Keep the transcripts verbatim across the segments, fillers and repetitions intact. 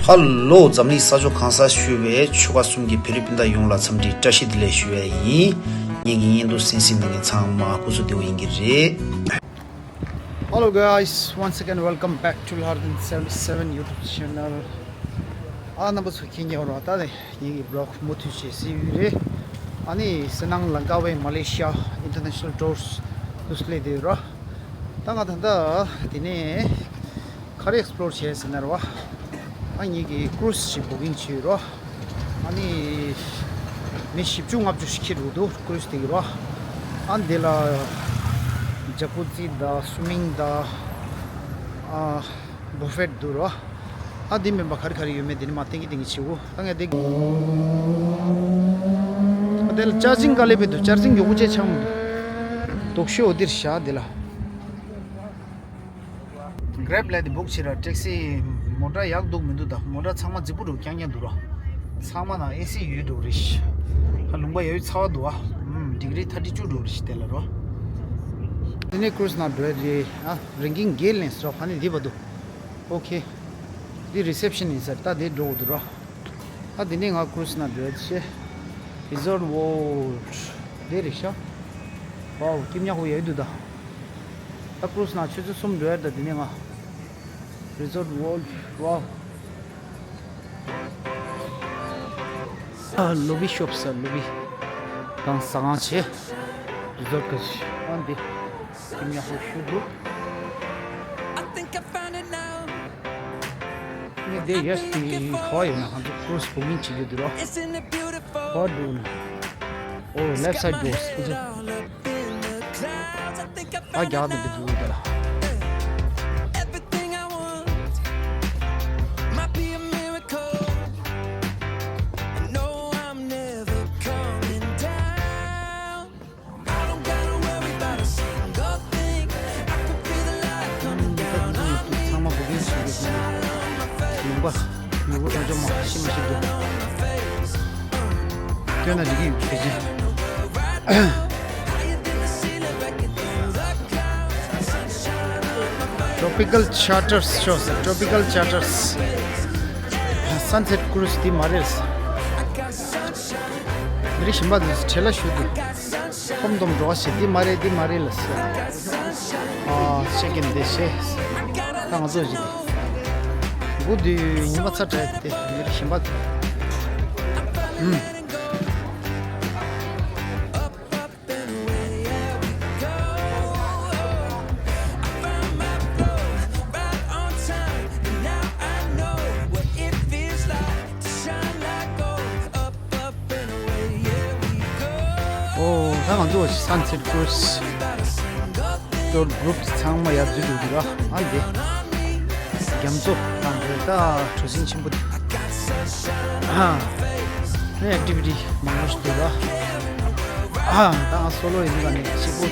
ཧ་ལོ། འཛམ་གླིང་ས་ཕྱོགས་གང་སར་བཞུགས་པའི་ཆོལ་ཁ་གསུམ་གྱི་བོད་རིགས་སྤུན་ཟླ་ཡོངས་ལ་འཚམས་འདྲི་བཀྲ་ཤིས་བདེ་ལེགས་ཞུ་ཡས་ཡིན། ངེད་ཀྱི་བརྙན་ཐུང་གསན་གཟིགས་གནང་མཁན་ཚང་མ་སྐུ་གཟུགས་བདེ་པོ་ཡིན་གྱི་རེད། Hello guys, once again welcome back to Larden seventy-seven YouTube channel. ཨ་རྣམ་པ་ཚོ་ཁྱེད་ཉེ་བར་བ་ད་ནི་ངེད་ཀྱི་vlog མུ་མཐུད་བྱེད་སྲིད་ཡོད་རེད། ཨ་ནི་སི་ནང་ལང་ཀ་བའི་Malaysia International Tours དུ་སླེབས་བསྡད་ཡོད་ར། ད་ང་ད་ལྟ་དེ་ནས་ག་རེ་explore བྱས་ཟེར་ན་ར་བ། ཨ་ངེད་ཀྱི་cruise ཞིག་booking བྱས་ཡོད་ར། ཨ་ནི་མི་བཞི་བཅུ་ལྔ་བཅུ་ཞིག་འཁྱེར་འགྲོ་འདུག cruise དེ་གི་ར། ཨ་འདི་ལ་jacuzzi་དང་swimming་དང་ཨ་buffet་འདུག་ར། ཨ་འདི་མིན་པ་ག་རེ་ག་རེ་ཡོད་མེད་དེ་ནི་མ་ཏན་གི་ཏན་གི་བྱེད་དགོས། ད་ངས་དེ་ཨ་དེ་ལ་charging་ག་ལེ་བེ་འདུག charging་མགྱོགས་པོ་ཅེ་ཆང་མི་འདུག་དོག་ཤོས་འོ་དེར་བཞག་དེ་ལ། Grab་ལས་དེ་book་བྱེད་ར། taxi་མོ་ཊ་ཡག་འདུག་མི་འདུག་ད་མོ་ཊ་ཚང་མ་རྫིག་པོ་འདུག་རྐྱང་རྐྱང་འདུག་ར། ཚང་མ་ནང་AC་ཡོད་འདུག་རེད་ཤག་ད་ལུང་པ་ཡ་ཡོད་ཚ་བ་འདུག་ཨ། ཨུམ་degree thirty two་འདུག་རེད་ཤག་དེ་ལ་རོ། དེ་ནས་cruise་ནང་འགྲོ་ཡ་རེད་ཨ། ranking་བརྒྱད་ལེན་སོ་ཕ་ནི་འདི་བ་འདུག okay། འདི་reception་ཡིན་ས་རེད། ད་འདི་འགྲོ་དགོས་འདུག་ར། ད་འདི་ནས་ང་cruise་ནང་འགྲོ་ཡ་ཆེ། Resort World་འདི་རེད་ཤག wow་སྐྱིད་ཉག་པོ་ཡོད་འདུག་ད། ད་cruise་ནང་ཆུ་ཚོད་གསུམ་འགྲོ་ཡ་ད་འདི་ནས་ང་། Resort World wow། ཨ་lobby shop་ས་lobby་དང་ཟ་ཁང་ཆེ། Resort་གི་ཨ་འདི་སྐྱིད་ཉག་པོ་ཞུ་འདུག་ངས་འདི་ཡར་དེ་ག་བ་ཡོད་ན་ང་ཚོ་cruise་booking་བྱེད་རྒྱུ་འདུག་རོ། ག་བ་འདུག་ན། ཨོ་left side་འགྲོ། ཨ་རྒྱག་ནི་འདི་འདུག་འདི་ལ། ཚང་མ་booking་བྱེད་དགོས་ཀྱི་འདུག་ལུང་པ་ཡུ་གུར་ཅོ་ཅོ་མ་ཤི་མ་ཤི་འདུག་སྟོན་ན་འགྲིག་གི་ཡོད་ཕལ་ཆེར། Tropical Charters་ཤོག་ཟེར། Tropical Charters། Sunset Cruise་དེ་མ་རེད། མི་རིགས་གཞན་པ་དེ་ཚོ་བྲེལ་བ་ཞུ་འདུག་ཁོམ་སྡོམ་འགྲོ་བ་ཞིག་འདི་མ་རེད་འདི་མ་རེད་ལ་ཟེར། ཨ་ཤེས་ཀྱི་འདི་ཤེས། ད་ང་ཚོ་ཞིག་འདི་འགོ་དུས་ཉི་མ་ཚ་དྲགས་ཏེ་མི་རིགས་གཞན་པ་དེ། ཨུམ། ཨོ་ད་ང་ཚོ་Sunset Cruise་tour group་ཚང་མ་ཡར་འཛུལ་འགྲོ་གི་ར། ཨ་འདི་རྒྱ་མཚོ་དང་འདི་ད་གྲུ་གཟིངས་ཆེན་པོ་འདི། ཨ་ནི་activity་མང་པོ་ཞིག་འདུག་ར། ཨ་ད་ང་སོ་ལོ་ཡིན་ག་ནས་གཅིག་པུ་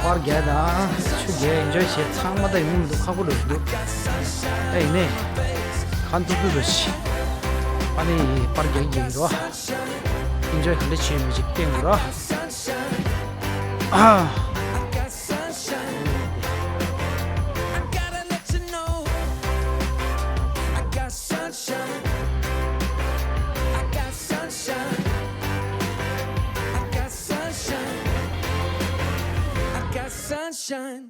པར་རྒྱག་དང་ཆུ་རྒྱག་enjoy་བྱེད་ཚང་མ་ད་ཡོང་མི་འདུག་ཁག་པོ་འགྲོ་གི་འདུག་ད་ཡིན་ནའི་གང་ཐུབ་ཐུབ་འགྲོ་ཤིག་ཨ་ནི་པར་རྒྱག་གི་ཡིན་རོ། Enjoy་ག་འདྲ་བྱས་མི་ཅིག་བསྟན་དགོས་ར། ཨ། Sunshine.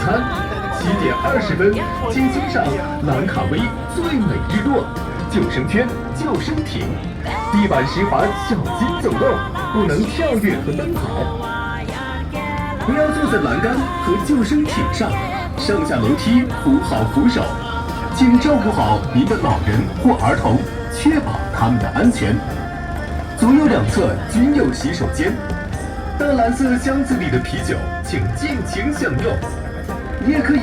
餐，七点二十分，轻松上兰卡威最美日落，救生圈，救生艇，地板湿滑，小心走动，不能跳跃和奔跑。不要坐在栏杆和救生艇上，上下楼梯扶好扶手，请照顾好您的老人或儿童，确保他们的安全。左右两侧均有洗手间。淡蓝色箱子里的啤酒，请尽情享用。你也可以。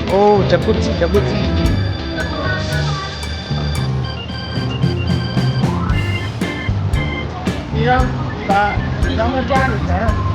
ཨོ། ཇ་ཀུ་ཛི། ཇ་ཀུ་ཛི། ཡང་ད་ཡང་ན་ཅག་ནི་ད།